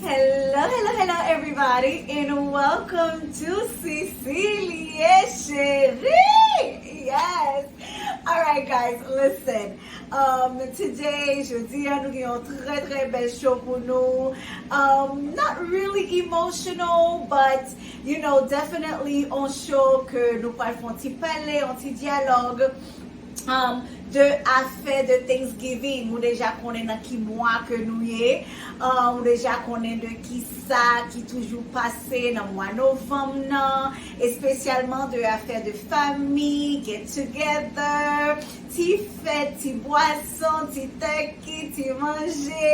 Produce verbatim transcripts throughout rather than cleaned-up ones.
Hello, hello, hello, everybody, and welcome to Cecilie Chérie. Yes. All right, guys, listen. Um, today, jodi a, nou gen yon trè, trè bèl show pou nou. Um, not really emotional, but, you know, definitely on show ke nou pral fè yon ti pale, yon ti dyalòg. Um, de afè de Thanksgiving, ou deja konnen nan ki mwa ke nou ye. Um, ou deja konnen de ki sa ki toujou pase nan mwa novanm nan, espesyalman de afè de fanmi, get together, ti fèt, ti bwason, ti tèki, ti manje,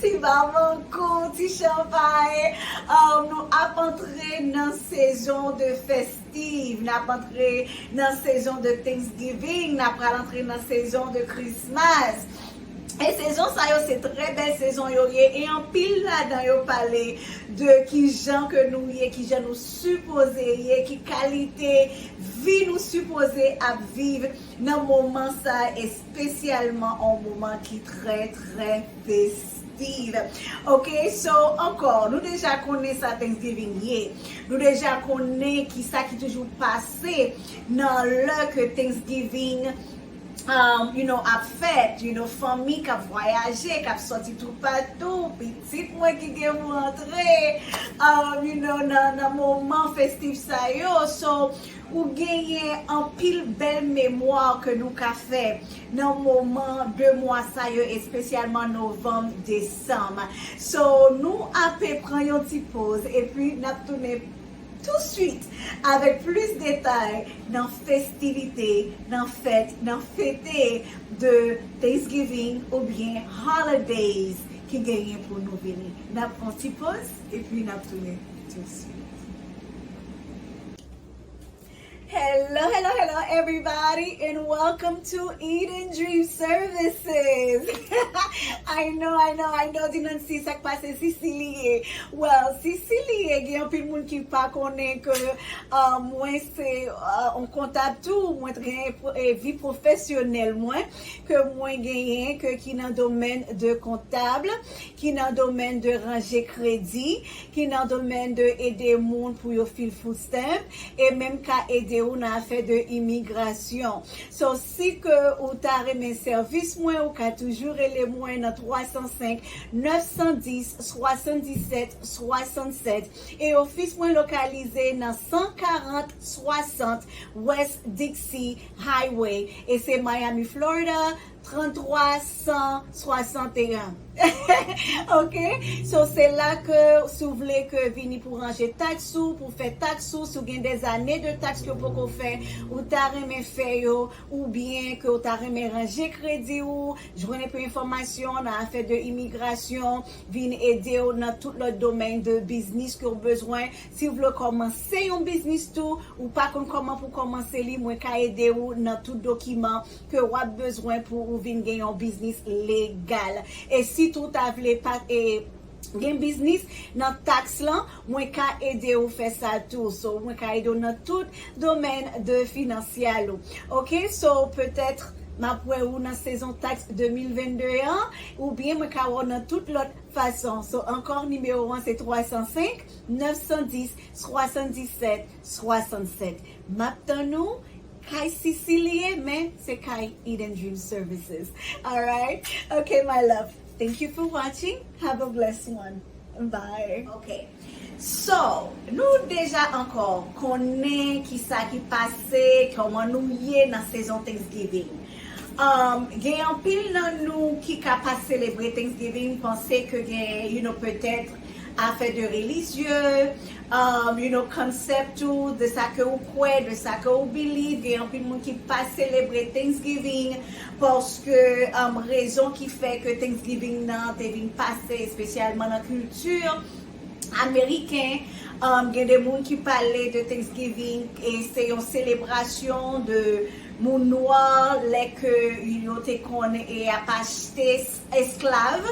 ti babankou, ti chanpay. Um, nou ap antre nan sezon de fèstiv, n ap antre nan sezon de Thanksgiving, n ap pral antre nan sezon de Christmas. E sezon sa yo se trè bèl sezon yo ye, e anpil ladan yo pale de ki jan ke nou ye, ki jan nou sipoze ye, ki kalite vi nou sipoze ap viv nan moman sa, espesyalman yon moman ki trè, trè festif. Ok, so ankò, nou deja konnen sa Thanksgiving ye. Nou deja konnen ki sa ki toujou pase nan lè ke Thanksgiving um, you know, ap fèt, you know, fanmi k ap vwayaje, k ap sòti toupatou, pitit mwen ki gen pou antre, um, you know, nan, nan moman festif sa yo. So, ou genyen anpil bèl memwa ke nou ka fè nan moman de mwa sa yo, espesyalman novanm, desanm. So, nou ape pran yon ti poz, epi n ap tounen touswit avèk plis detay nan festivite, nan fèt, nan fete de Thanksgiving oubyen holidays ki genyen pou nou vini. N ap pran ti poz, epi n ap tounen touswit. Hello, hello, hello, everybody, and welcome to Eden Dream Services. I know, I know, I know, di Nancy, sa k pase, Cecilie. Well, Cecilie, gen anpil moun ki pa konnen ke uh, mwen se uh, yon kontab tou, mwen gen eh, vi pwofesyonèl mwen, ke mwen genyen, ke ki nan domèn de kontab, ki nan domèn de ranje kredi, ki nan domèn de ede moun pou yo fil food stamp, e menm ka ede ou nan afè de imigrasyon. So, si ke ou ta renmen sèvis mwen, ou ka toujou rele mwen nan twa san senk, nèf san dis, swasanndisèt, swasannsèt. E ofis mwen lokalize nan san karant swasant West Dixie Highway. E se Miami, Florida, tranntwa san swasanteyen. Ok? So, se la ke, si w vle ke vini pou ranje taks ou, pou fè taks ou, si w gen dèzane de taks ke w poko fè, ou ta renmen fè yo, oubyen ke w ta renmen ranje kredi ou, jwenn enpe enfòmasyon nan afè de imigrasyon, vin ede w nan tout lòt domèn de biznis ke w bezwen. Si w vle kòmanse yon biznis tou, ou pa konn kòman pou kòmanse li, mwen ka ede w nan tout dokiman ke w ap bezwen pou ou vin gen yon biznis legal. E si tou w ta vle pa, e, gen biznis nan taks lan, mwen ka ede w fè sa tou. So, mwen ka ede w nan tout domèn de finansyèl ou. Ok, so petèt m ap wè ou nan sezon taks de mil vennde an, oubyen mwen ka wè w nan tout lòt fason. So, ankò, nimewo an se twa san senk, nèf san dis, swasanndisèt, swasannsèt. M ap tann ou kay Cecilie, men se kay Eden Dream Services. Alright? Ok, my love. Thank you for watching. Have a blessed one. Bye. Ok. So, nou deja ankò konnen ki sa ki pase, kòman nou ye nan sezon Thanksgiving. Um, gen anpil nan nou ki ka pa selebre Thanksgiving, panse ke gen, you know, petèt afè de relijye, um, you know, konsèp tou de sa ke ou kwè, de sa ke ou believe. Gen anpil moun ki pa selebre Thanksgiving paske, um, rezon ki fè ke Thanksgiving nan te vin pase, espesyalman nan kilti ameriken. Um, gen de moun ki pale de Thanksgiving e se yon selebrasyon de moun nwa lè ke yo te konn e ap achte esklav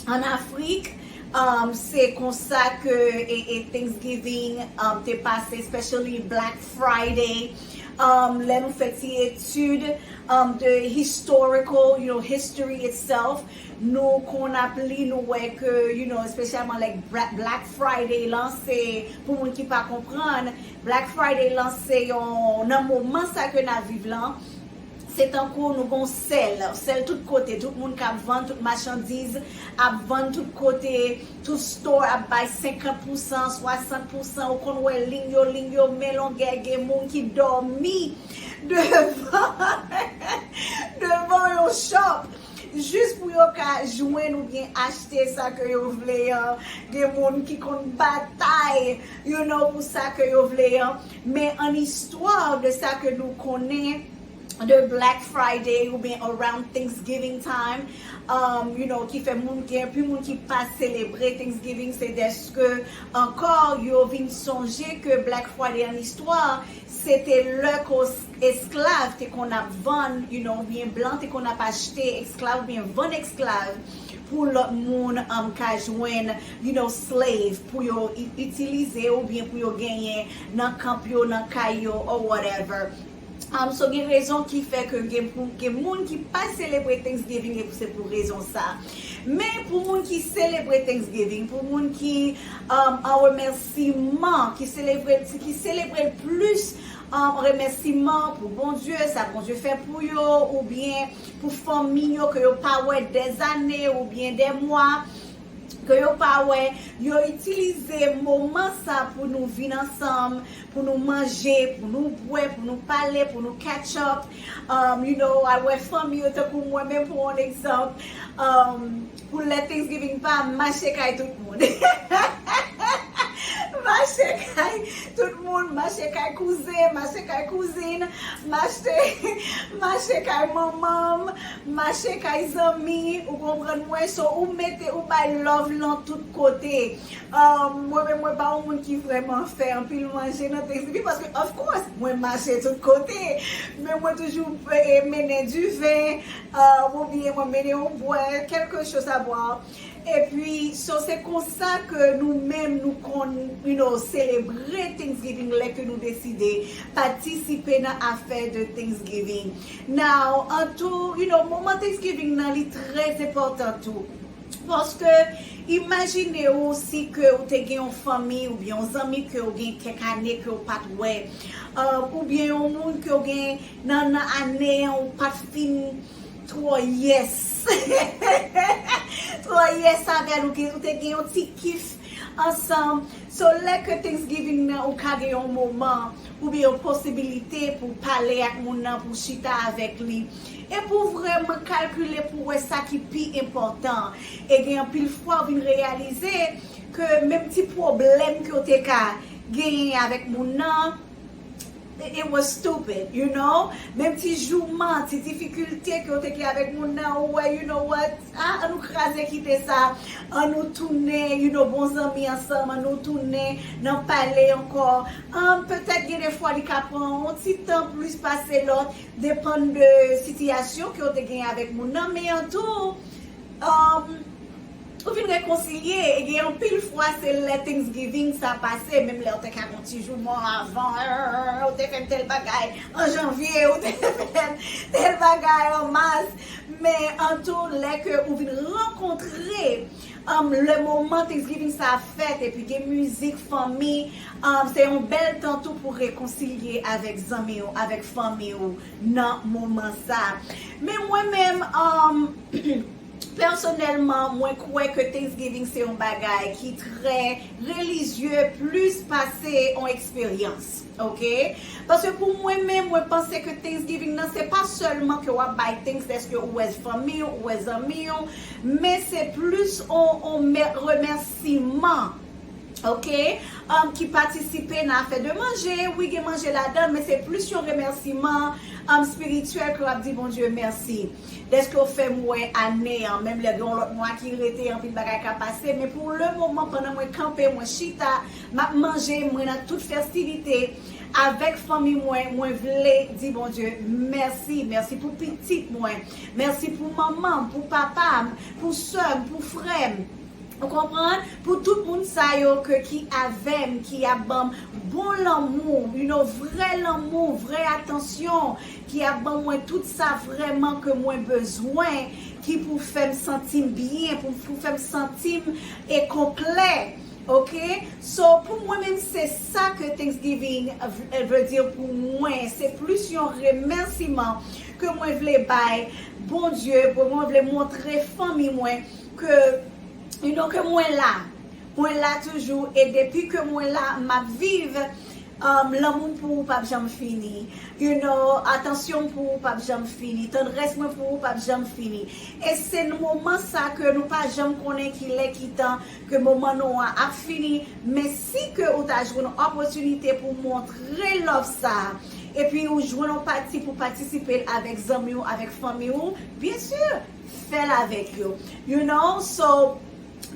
an Afrik. Um, se konsa ke e, e Thanksgiving, um, te pase, especially Black Friday. Um, lè nou fè ti etid um, de historical, you know, history itself, nou konn ap li, nou wè ke, you know, espesyalman like Bra- Black Friday lan, se pou moun ki pa konprann, Black Friday lan se yon, nan moman sa ke n ap viv lan, se tankou nou gon sèl, sèl tout kote, tout moun k ap vann, tout machandiz ap vann tout kote, tout store ap bay senkant pousan, swasant pousan, ou konn wè liy yo, liy yo men longè, gen moun ki dòmi devan, devan yon shop, jis pou yo ka jwenn oubyen achte sa ke yo vle an. Gen moun ki konn batay, you know, pou sa ke yo vle an. Men an istwa de sa ke nou konnen de Black Friday oubyen around Thanksgiving time, um, you know, ki fè moun gen pi moun ki pa selebre Thanksgiving, se dèske ankò yo vin sonje ke Black Friday an istwa, se te lè ke esklav te konn ap vann, you know, oubyen blan te konn ap achte esklav oubyen vann esklav pou lòt moun um, ka jwenn, you know, slave pou yo i- itilize oubyen pou yo genyen nan kanp yo, nan kay yo, or whatever. Um, so gen rezon ki fè ke gen, pou- gen moun ki pa selebre Thanksgiving e se pou rezon sa. Men pou moun ki selebre Thanksgiving, pou moun ki um, an remèsiman, ki selebre ki selebre l plis an remèsiman pou Bondye, sa Bondye fè pou yo, oubyen pou fanmi yo ke yo pa wè dèzane oubyen dè mwa, ke yo pa wè, yo itilize moman sa pou nou vin ansanm, pou nou manje, pou nou bwè, pou nou pale, pou nou catch up. Um, you know, al wè fanmi yo tankou mwen menm pou yon egzanp. Um, pou lè Thanksgiving pa, mache kay tout moun. Mache kay tout moun, mache kay kouzen, mache kay kouzin, mache, mache kay manman m, mache kay zanmi, ou konprann mwen, so ou mete, ou bay love lan tout kote. Um, mwen menm, mwen pa yon moun ki vrèman fè anpil manje nan Thanksgiving, paske, of course, mwen mache tout kote, men mwen toujou eh, mennen diven, um, oubyen mwen mennen yon bwè, quelque chose à boire. Epi, so se konsa ke nou menm nou konn, you know, selebre Thanksgiving lè ke nou deside patisipe nan afè de Thanksgiving. Now, an tou, you know, moman Thanksgiving nan li trè enpòtan tou. Paske, imajine ou si ke ou te gen yon fanmi oubyen yon zanmi ke ou gen kèk ane ke ou pa t wè, uh, oubyen yon moun ke ou gen nan, nan ane an ou pa t fin twò yès. Twò yès avè l, ou gen- ou te gen yon ti kif ansanm. So, lè ke Thanksgiving nan, ou ka gen yon moman oubyen yon posibilite pou pale ak moun nan, pou chita avèk li. E pou vrèman kalkile pou wè sa ki pi enpòtan. E gen anpil fwa ou vin reyalize ke menm ti pwoblèm ke w te ka genyen avèk moun nan, it was stupid, you know? Menm ti jouman, ti difikilte ke w te gen avèk moun nan, ou wè, you know what? Ah, an nou kraze kite sa, an nou tounen, you know, bon zanmi ansanm, an nou tounen nan pale ankò. Um, petèt gen de fwa li ka pran yon ti tan plis pase lòt, depann de sitiyasyon ke w te gen avèk moun nan, men an tou, um, ou vin rekonsilye, e gen anpil fwa se lè Thanksgiving sa pase, menm lè w te ka gon ti jouman avan, ou te fè tèl bagay an janvye, ou te fè tèl bagay an mas, men an tou lè ke ou vin rankontre, um, le moman Thanksgiving sa ap fèt, epi gen mizik, fanmi, um, se yon bèl tan tou pou rekonsilye avèk zanmi w, avèk fanmi w nan moman sa. Men mwen menm, um, pèsonèlman, mwen kwè ke Thanksgiving se yon bagay ki trè relijye plis pase yon eksperyans, oke? Paske pou mwen menm, mwen panse ke Thanksgiving nan, se pa sèlman ke w ap bay thanks dèske ou wè fanmi w, ou wè zanmi w, men se plis yon, yon mè- remèsiman, oke? Um, ki patisipe nan afè de manje. Wi, gen manje ladan, men se plis yon remèsiman, um, espirityèl ke w ap di Bondye mèsi. Dèske w fè m wè ane an, menm lè gen yon lòt mwa ki rete, anpil bagay ka pase, men pou le moman, pandan mwen kanpe, mwen chita, m ap manje, mwen nan tout festivite avèk fanmi mwen, mwen vle di Bondye mèsi, mèsi pou pitit mwen, mèsi pou manman m, pou papa m, pou sè m, pou frè m. Ou konprann? Pou tout moun sa yo ke ki avè m, ki ap ban m bon lanmou, you know, vrè lanmou, vrè atansyon, ki ap ban mwen tout sa vrèman ke mwen bezwen, ki pou fè m santi m byen, pou, pou fè m santi m e konplè. Ok? So, pou mwen menm, se sa ke Thanksgiving v-, vle di pou mwen. Se plis yon remèsiman ke mwen vle bay Bondye, pou mwen vle montre fanmi mwen ke, you know, ke mwen la. Mwen la toujou, e depi ke mwen la, m ap viv. Um, lanmou m pou ou p ap janm fini. You know, atansyon m pou ou p ap janm fini. Tandrès mwen pou ou p ap janm fini. E se nan moman sa ke nou pa janm konnen ki lè, ki tan ke moman nou an ap fini. Men si ke ou ta jwenn opòtinite pou montre love sa, epi ou jwenn yon pati pou patisipe l avèk zanmi w, avèk fanmi w, byen si, fè l avèk yo. You know, so,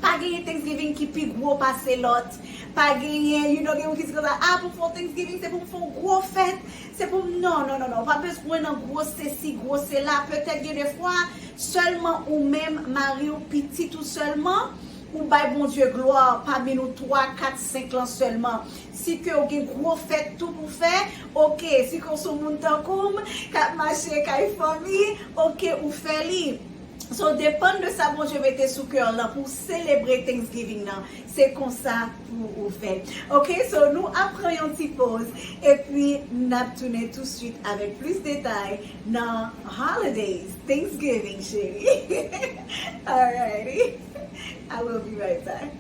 pa genyen Thanksgiving ki pi gwo pase lòt. Pa genyen, you know, gen moun ki di konsa, ah, pou m fè yon Thanksgiving, se pou m fè yon gwo fèt. Se pou m, non, non, non, non. Ou pa bezwen nan gwo sesi, gwo sela. Petèt gen de fwa, sèlman ou menm, mari w, pitit ou sèlman, ou bay Bondye glwa pami nou twa, kat, senk lan sèlman. Si ke w gen gwo fèt tou pou fè, ok. Si ke w se yon moun tankou m, k ap mache kay fanmi, ok, ou fè li. So, depann de sa Bondye mete sou kè w lan pou w selebre Thanksgiving nan, se konsa pou ou fè. Ok, so nou ap pran yon ti poz, epi n ap tounen touswit avèk plis detay nan holidays, Thanksgiving, cheri. Alrighty. I will be right back.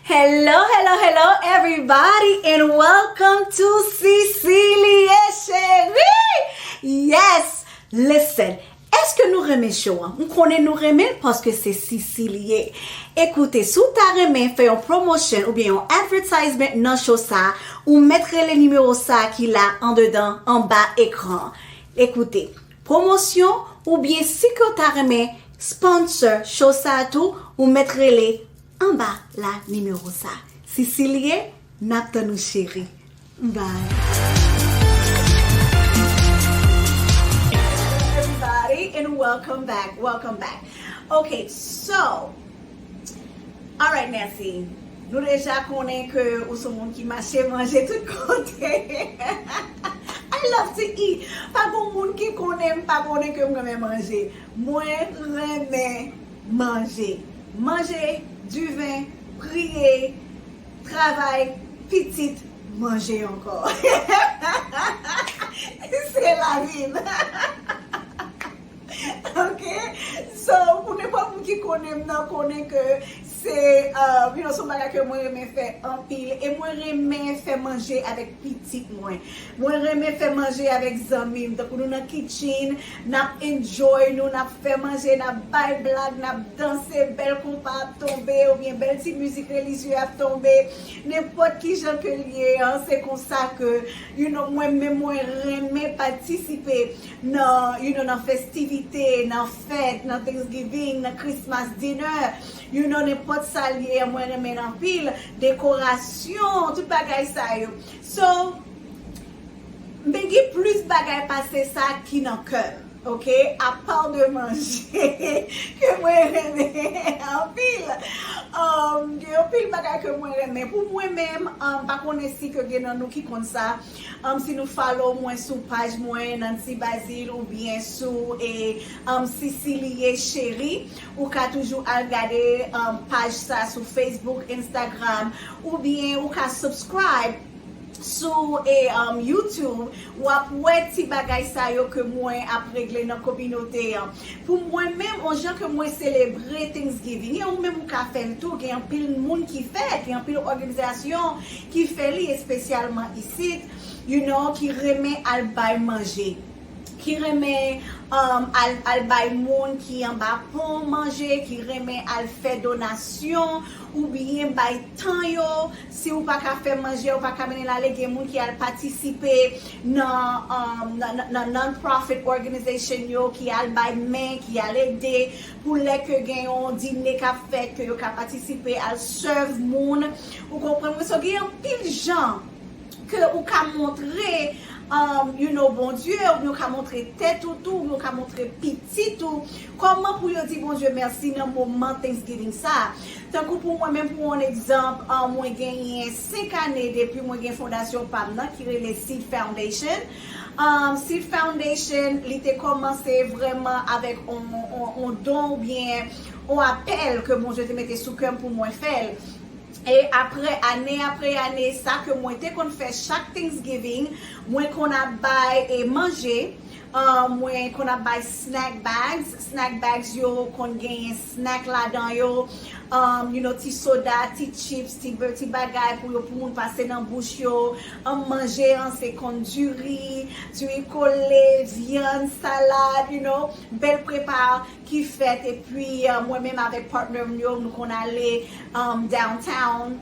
Hello, hello, hello, everybody, and welcome to Cecilie Chérie. Yes, listen. Èske nou renmen show an? M konnen nou renmen l paske se Cecilie. Ekoute, si w ta renmen fè yon promotion oubyen yon advertisement nan show sa, ou mèt rele nimewo sa ki la andedan, anba ekran. Ekoute, pwomosyon oubyen si ke w ta renmen sponsor show sa tou, ou mèt rele anba la nimewo sa. Cecilie, n ap tann ou, cheri. Bye. Everybody, and welcome back. Welcome back. Ok, so, alright, Nancy. Nou deja konnen ke ou se yon moun ki mache manje tout kote. I love to eat. Pa gen moun ki konnen m pa konnen ke m renmen manje. Mwen renmen manje. Manje, diven, priye, travay, pitit, manje ankò. Se lavi m. Ok? So, pou nenpòt moun ki konnen m nan, konnen ke se, uh, you know, se yon bagay ke mwen renmen fè anpil. E mwen renmen fè manje avèk pitit mwen. Mwen renmen fè manje avèk zanmi m. Tankou nou nan kitchen, n ap enjoy nou, n ap fè manje, n ap bay blag, n ap danse, bèl konpa ap tonbe, oubyen bèl ti mizik relijye ap tonbe. Nenpòt ki jan ke l ye an, se konsa ke, you know, mwen menm mwen renmen patisipe nan, you know, nan festivite, nan fèt, nan Thanksgiving, nan Christmas dinner, you know, nenpòt sa l ye an, mwen renmen l anpil, dekorasyon, tout bagay sa yo. So, men gen plis bagay pase sa ki nan kè m, ok? Apa de manje, ke mwen renmen anpil. Um, gen anpil bagay ke mwen renmen. Pou mwen menm, um, pa konnen si ke gen nan nou ki konn sa. Um, si nou follow mwen sou paj mwen, Nancy Bazile, oubyen sou, e, um, Cecilie Chérie, ou ka toujou al gade, um, paj sa sou Facebook, Instagram, oubyen ou ka subscribe sou, e, um, YouTube, w ap wè ti bagay sa yo ke mwen ap regle nan kominote an. Pou mwen menm, yon jan ke mwen selebre Thanksgiving, e ou menm ou ka fè l tou, gen anpil moun ki fè, gen anpil òganizasyon ki fè li, espesyalman isit, you know, ki renmen al bay manje, ki renmen, um, al, al bay moun ki anba pon manje, ki renmen al fè donasyon, oubyen bay tan yo. Si ou pa ka fè manje, ou pa ka mennen l ale, gen moun ki al patisipe nan, um, nan, nan, nan non-profit organization yo, ki al bay men, ki al ede, pou lè ke gen yon dine k ap fèt, ke yo ka patisipe, al serve moun. Ou konprann mwen? So, gen anpil jan ke ou ka montre, um, you know, Bondye, oubyen yo ka montre tèt ou tou, oubyen yo ka montre pitit ou. Kòman pou yo di Bondye mèsi nan moman Thanksgiving sa? Tankou pou mwen menm, pou yon egzanp, um, mwen genyen senk ane depi mwen gen fondasyon pa m nan ki rele Seed Foundation. Um, Seed Foundation, li te kòmanse vrèman avèk on, on, on don oubyen on apèl ke Bondye te mete sou kè m pou mwen fè l. E apre, ane apre ane, sa ke mwen te konn fè chak Thanksgiving, mwen konn ap bay e manje. Uh, mwen konn ap bay snack bags. Snack bags yo konn genyen snack ladan yo. Um, you know, ti soda, ti chips, ti, ti bagay pou yo, pou moun pase nan bouch yo. Um, manje an, se konn diri, diri kole, vyann, salad, you know, bèl prepa ki fèt. Epi, uh, mwen menm avèk partner m yo, nou konn ale, um, downtown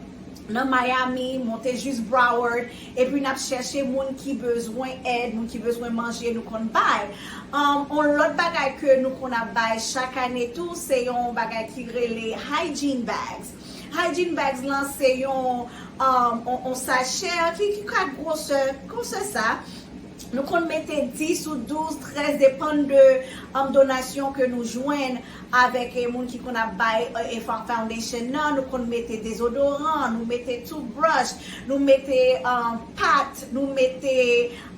nan Miami, monte jis Broward, epi n ap chèche moun ki bezwen èd, moun ki bezwen manje, nou konn bay. Um, on lòt bagay ke nou konn ap bay chak ane tou, se yon bagay ki rele hygiene bags. Hygiene bags lan se yon, um, on, on sachè ki, ki ka gwosè, gwosè sa. Nou konn mete dis ou douz, trèz, depann de, um, donasyon ke nou jwenn avèk, eh, moun ki konn ap bay, eh, eh, foundation nan. Nou konn mete dezodoran, nou mete toothbrush, nou mete, um, pat, nou mete,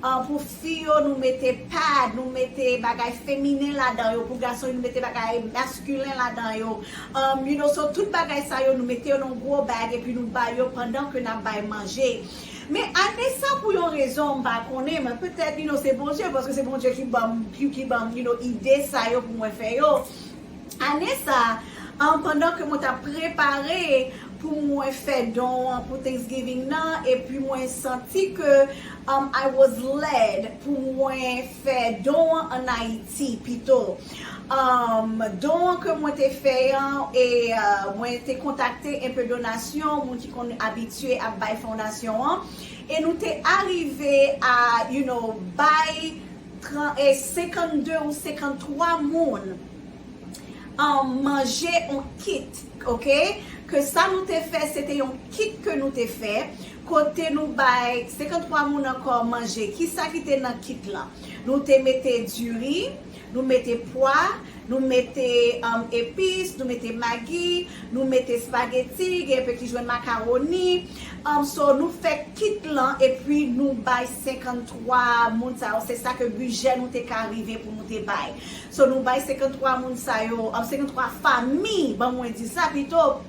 um, pou fi yo, nou mete pad, nou mete bagay feminen ladan yo, pou gason yo, nou mete bagay maskilen ladan yo. Um, you know, so tout bagay sa yo, nou mete yo nan gwo bag epi nou bay yo pandan ke n ap bay manje. Men ane sa, pou yon rezon m pa konnen, men petèt, you know, se Bondye, paske se Bondye ki ban m, ki, ki ban m, you know, ide sa yo pou mwen fè yo. Ane sa, um, pandan ke mwen t ap prepare pou mwen fè don an pou Thanksgiving nan, epi mwen santi ke, um, I was led pou mwen fè don an ann Ayiti pito. Um, don an ke mwen te fè an, e, uh, mwen te kontakte enpe donasyon, moun ki konn abitye ap bay fondasyon an, e nou te arive a, you know, bay tran-, e, senkannde ou senkanntwa moun, um, manje on kit, oke? Ke sa nou te fè, se te yon kit ke nou te fè, kote nou bay senkanntwa moun ankò manje. Kisa ki te nan kit lan? Nou te mete diri, nou mete pwa, nou mete, um, epis, nou mete magi, nou mete spageti, gen enpe ki jwenn makawoni. Um, so, nou fè kit lan, epi nou bay senkanntwa moun sa yo. Se sa ke bidjè nou te ka rive pou nou te bay. So, nou bay senkanntwa moun sa yo, um, senkanntwa fanmi, ban mwen di sa pito,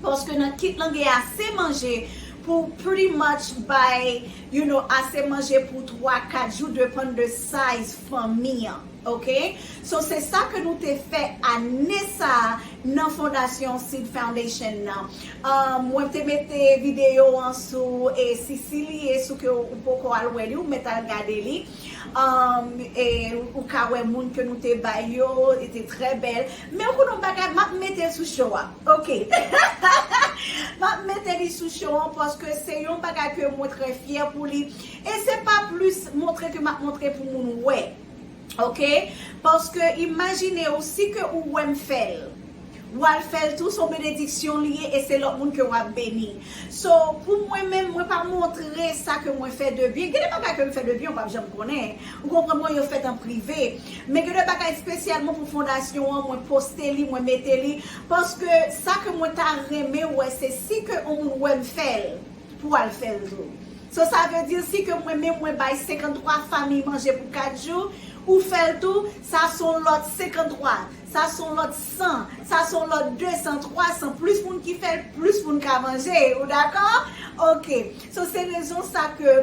paske nan kit lan gen ase manje pou pretty much bay, you know, ase manje pou twa, kat jou, depann de size fanmi an. Oke? So, se sa ke nou te fè ane sa a nan fondasyon Seed Foundation nan. Um, mwen te mete videyo an sou, e, si, si li ye, sou ke ou poko al wè li, ou mèt al gade li. Um, e, ou ka wè moun ke nou te bay yo, e te trè bèl. Men ou konnen yon bagay, m ap mete l sou show a. Oke. M ap mete li sou show an paske se yon bagay ke mwen trè fyè pou li. E se pa plis montre ke m ap montre pou moun wè. Oke? Paske imajine w, si ke ou wè m fè l, w al fè l tou, se yon benediksyon li ye, e se lòt moun ke w ap beni. So, pou mwen menm, mwen pa montre sa ke mwen fè de byen. Gen de bagay ke m fè de byen, ou p ap janm konnen. Ou konprann mwen, yo fèt an prive. Men gen de bagay espesyalman pou fondasyon an, mwen poste li, mwen mete li. Paske sa ke mwen ta renmen wè, se si ke yon moun wè m fè l, pou al fè l tou. So, sa vle di, si ke mwen menm, mwen bay senkanntwa fanmi manje pou kat jou, ou fè l tou, sa se yon lòt senkanntwa, sa se yon lòt san, sa se yon lòt de san, twa san, plis moun ki fè l, plis moun ka manje, ou dakò? Oke. So, se rezon sa ke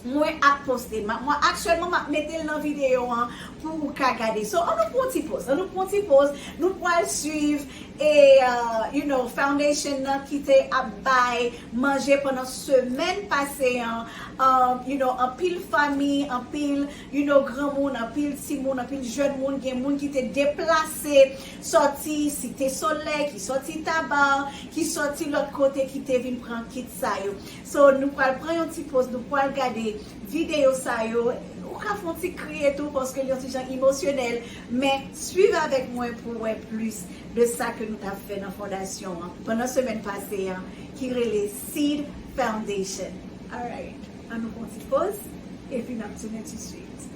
mwen ap poste. M ap, mwen, aktyèlman, m ap mete l nan videyo an pou ou ka gade. So, ann nou pran yon ti poz. Ann nou pran yon ti poz. Nou pral swiv e, uh, you know, foundation nan ki te ap bay manje pandan semèn pase an. Um, you know, anpil fanmi, anpil, you know, granmoun, anpil timoun, anpil jèn moun. Gen moun ki te deplase, sòti Site Solèy, ki sòti Taba, ki sòti lòt kote, ki te vin pran kit sa yo. So, nou pral pran yon ti poz, nou pral gade videyo sa yo. Ou ka fè yon ti kriye tou, paske li yon ti jan emosyonèl, men swiv avèk mwen pou wè plis de sa ke nou t ap fè nan fondasyon an pandan semèn pase an, ki rele Seed Foundation. Alright, ann nou pran yon ti poz. Epi n ap tounen touswit.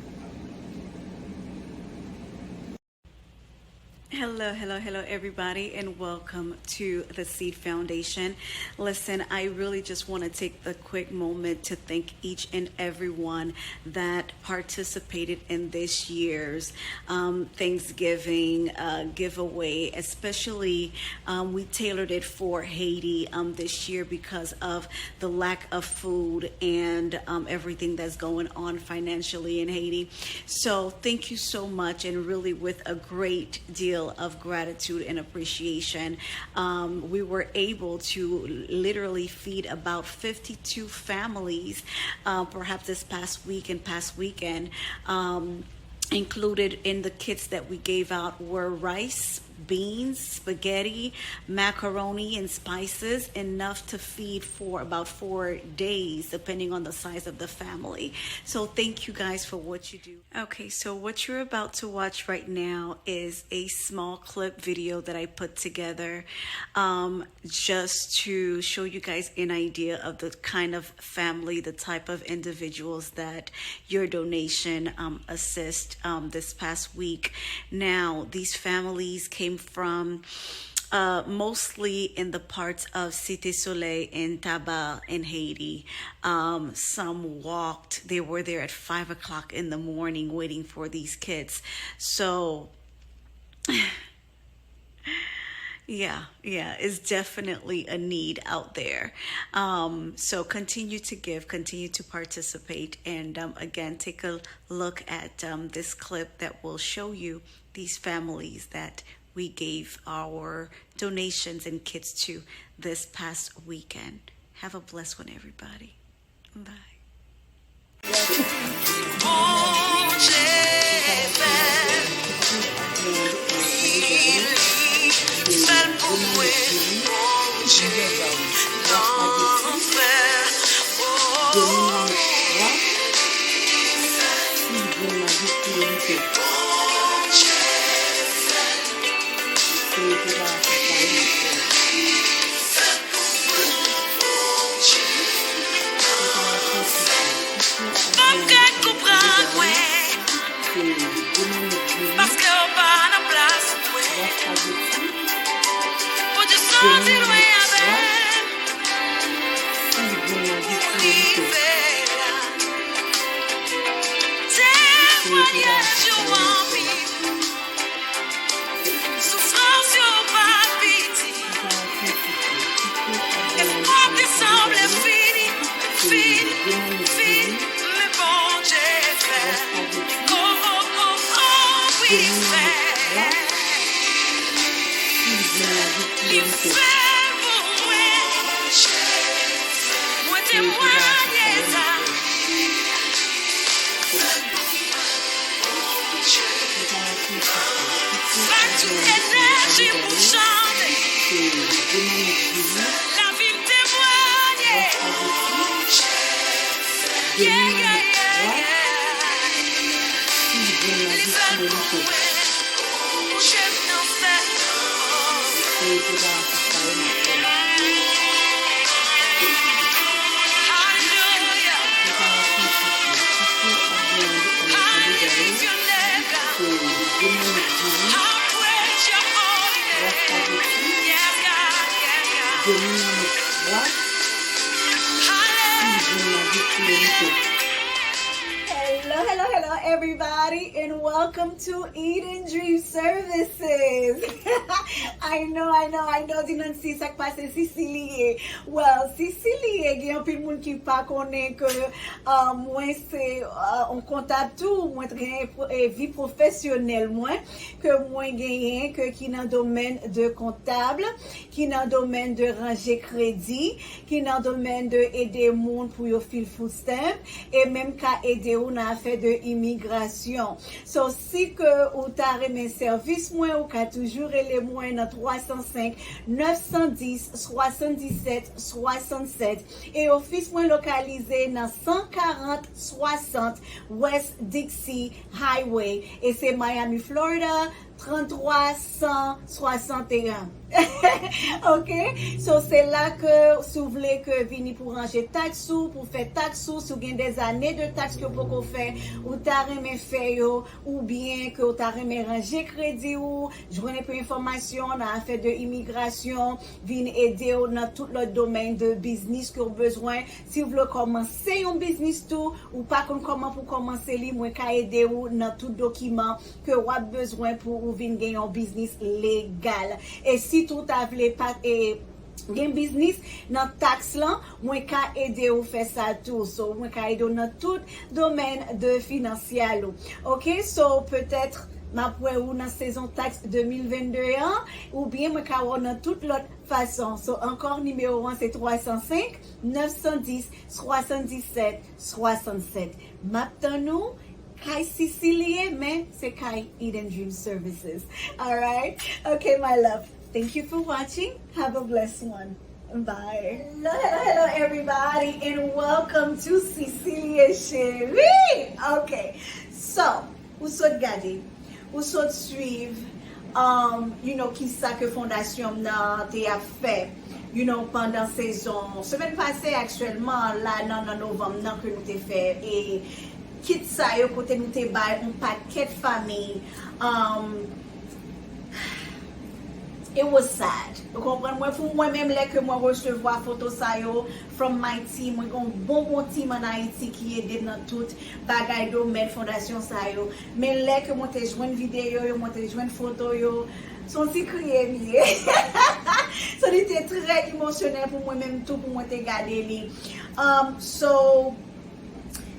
Hello, hello, hello, everybody, and welcome to the Seed Foundation. Listen, I really just want to take the quick moment to thank each and every one that participated in this year's um, Thanksgiving uh, giveaway. Especially, um, we tailored it for Haiti um, this year because of the lack of food and um, everything that's going on financially in Haiti. So thank you so much, and really with a great deal of gratitude and appreciation. Um, we were able to literally feed about fifty-two families, uh, perhaps this past week and past weekend. Um, included in the kits that we gave out were rice, beans, spaghetti, macaroni, and spices, enough to feed for about four days, depending on the size of the family. So, thank you guys for what you do. Okay, so what you're about to watch right now is a small clip video that I put together um, just to show you guys an idea of the kind of family, the type of individuals that your donation um, assist um, this past week. Now, these families came from uh, mostly in the parts of Cité Soleil and Taba in Haiti. Um, some walked. They were there at five o'clock in the morning waiting for these kids. So, yeah, yeah, it's definitely a need out there. Um, so continue to give, continue to participate, and um, again, take a look at um, this clip that will show you these families that we gave our donations and kits to this past weekend. Have a blessed one, everybody. Bye. Bondye fè, wi, li fè l pou mwen. Bondye nan fè, oh, wi. Bondye fè. Fòm kèk konprann mwen, paske w pa nan plas mwen. Pou di sòti lwen avè m, pou rive la. Temwanyaj yo anpil. Soufrans yo pa piti. Espwa te sanble fini, fini, fini. Men Bondye fè. Oh, oh, oh, oh, wi, fè. Li fè pou mwen. Mwen temwanye sa. Ba Dye enèji pou chante. Lavi m temwanye. Yeah, yeah, yeah, yeah. Li fè l pou mwen. Bondye m nan fè. Hello, hello, hello, everybody, and welcome to Eden Dream Services. I know, I know, I know, Dinansi, sa k pase, Sisi li ye. Well, Sisi li ye, gen anpil moun ki pa konnen ke uh, mwen se uh, on kontab tou, mwen gen eh, vi pwofesyonèl mwen, ke mwen genyen, ke ki nan domèn de kontab, ki nan domèn de ranje kredi, ki nan domèn de ede moun pou yo fil food stamp, e menm ka ede ou nan afè de imigrasyon. So, si ke ou ta renmen sèvis mwen, ou ka toujou rele mwen nan twa san senk, nèf san dis, swasanndisèt, swasannsèt. E ofis mwen lokalize nan san karant swasant West Dixie Highway. E se Miami, Florida, trannntwa san swasanteyen. Ok? So, se la ke, si w vle ke vini pou ranje taks ou, pou fè taks ou, si w gen des années de taxes ke w poko fè, ou ta renmen fè yo, oubyen ke w ta renmen ranje kredi ou, jwenn enpe enfòmasyon nan afè de imigrasyon, vin ede w nan tout lòt domèn de biznis ke w bezwen. Si w vle kòmanse yon biznis tou, ou pa konn kòman pou kòmanse li, mwen ka ede w nan tout dokiman ke w ap bezwen pou ou vin gen yon biznis legal. E si tou w ta vle pa, e, gen biznis nan taks lan, mwen ka ede w fè sa tou. So, mwen ka ede w nan tout domèn de finansyal ou. Ok, so, petèt, m ap wè ou nan sezon taks de mil vennde an, oubyen mwen ka wè w nan tout lòt fason. So, ankò, nimewo an se twa san senk, nèf san dis, swasanndisèt, swasannsèt. M ap tann ou. Kay Sisi li ye, men se kay Eden Dream Services. Alright? Okay, my love. Thank you for watching. Have a blessed one. Bye. Hello, hello, hello, everybody, and welcome to Cecilia Chérie. Okay, so, ou sot gade, ou sot swiv, um, you know, kisa ke fondasyon m nan te ap fè, you know, pandan sezon, semèn pase, aktyèlman, la, nan, nan novanm nan ke nou te fè, e kit sa yo kote nou te bay yon pakèt fanmi, um, it was sad. Ou konprann mwen? Pou mwen menm, lè ke mwen resevwa foto sa yo from my team, mwen gen yon bon, bon team ann Ayiti ki ede m nan tout bagay domèn fondasyon sa yo. Men lè ke mwen te jwenn videyo yo, mwen te jwenn foto yo, se yon ti kriye m ye. So, li te trè emosyonèl pou mwen menm tou, pou mwen te gade li. Um, so,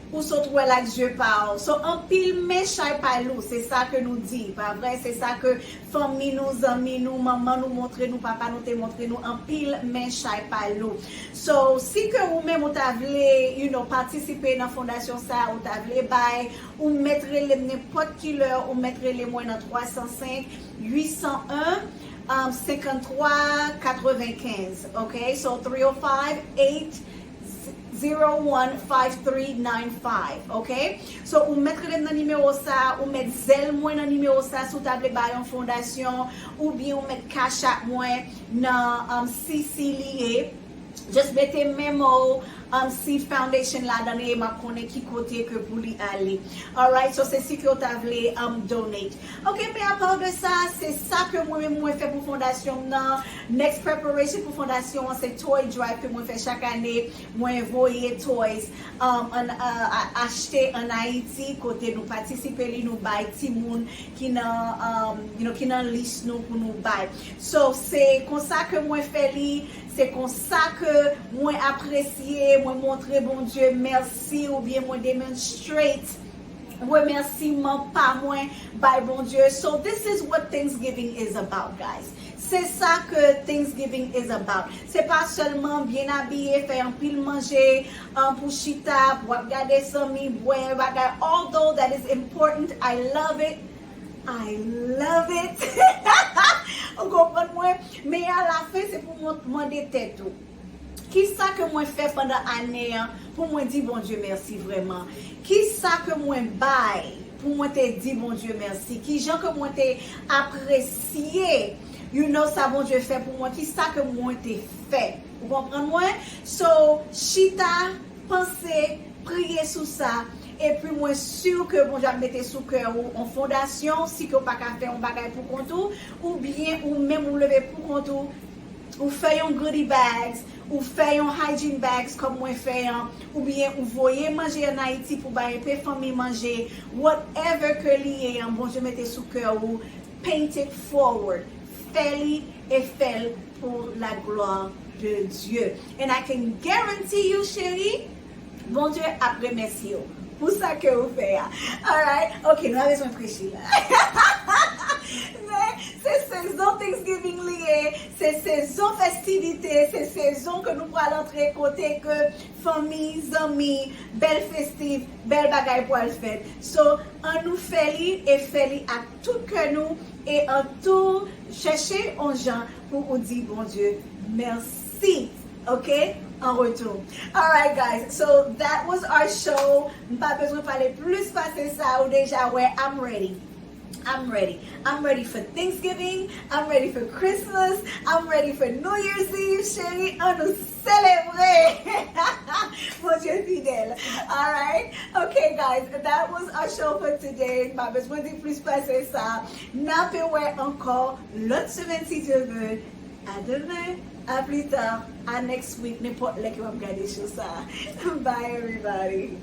ou sot wè l ak zye pa w. So, anpil men chay pa lou, se sa ke nou di, pa vre? Se sa ke fanmi nou, zanmi nou, manman nou montre nou, papa nou te montre nou, anpil men chay pa lou. So, si ke ou menm ou ta vle, you know, patisipe nan fondasyon sa, ou ta vle bay, ou mèt rele m nenpòt ki lè, ou mèt rele mwen nan twa san senk, uit san en, um, senkanntwa katrevenkenz, ok? So, three oh five, eight zero one five three nine five, ok? So, ou mèt rele m nan nimewo sa, ou mèt zèl mwen nan nimewo sa, si w ta vle bay yon fondasyon, oubyen ou mèt Cash App mwen nan, um, C C li ye. Just mete memo, um, Seed Foundation ladan li, e m ap konnen ki kote ke pou li ale. Alright, so se si ke w ta vle, um, donate. Ok, men apa de sa, se sa ke mwen menm mwen fè pou fondasyon m nan. Next preparation pou fondasyon an, se toy drive ke mwen fè chak ane. Mwen voye toys, um, an, uh, a- achte ann Ayiti, kote nou patisipe li, nou bay timoun ki nan, um, you know, ki nan lis nou pou nou bay. So, se konsa ke mwen fè li, se konsa ke mwen apresye, mwen montre Bondye mèsi, oubyen mwen demonstrate remèsiman pa mwen bay Bondye. So, this is what Thanksgiving is about, guys. Se sa ke Thanksgiving is about. Se pa sèlman byen abiye, fè anpil manje, um, pou chita, pou w ap gade zanmi, bwè bagay. Although that is important, I love it. I love it. Ou konprann mwen? Men alafen, se pou mwen mande tèt ou, kisa ke mwen fè pandan ane an pou mwen di Bondye mèsi vrèman? Kisa ke mwen bay pou mwen te di Bondye mèsi? Kijan ke mwen te apresye, you know, sa Bondye fè pou mwen? Kisa ke mwen te fè? Ou konprann mwen? So, chita, panse, priye sou sa, epi mwen si ke Bondye ap mete sou kè ou yon fondasyon, si ke w pa ka fè yon bagay pou kont ou, oubyen ou menm ou leve pou kont ou, ou fè yon goodie bags, ou fè yon hygiene bags kòm mwen fè an, oubyen ou voye manje ann Ayiti pou bay enpe fanmi manje, whatever ke li ye an, Bondye mete sou kè ou, paint it forward. Fè li e fè l pour la gloire de Dieu. And I can guarantee you, cheri, Bondye ap remèsye w pou sa ke ou fè a. Alright? Ok, nou pa bezwen preche la. Men se sezon Thanksgiving li ye, se sezon festivite, se sezon ke nou pral antre kote ke fanmi, zanmi, bèl festiv, bèl bagay pral fèt. So, ann nou fè li e fè li ak tout kè nou e an tou chèche yon jan pou ou di Bondye mèsi. Ok? An retou. Alright, guys. So, that was our show. M pa bezwen pale plis pase sa. Ou deja wè, I'm ready. I'm ready. I'm ready for Thanksgiving. I'm ready for Christmas. I'm ready for New Year's Eve, cheri. An nou selebre! Bondye fidèl. Alright? Okay, guys, that was our show for today. M pa bezwen di plis pase sa. N ap wè ankò lòt semèn, si Dye vle. A demen, a pli ta, a next week, nenpòt lè ke w ap gade show sa. Bye, everybody.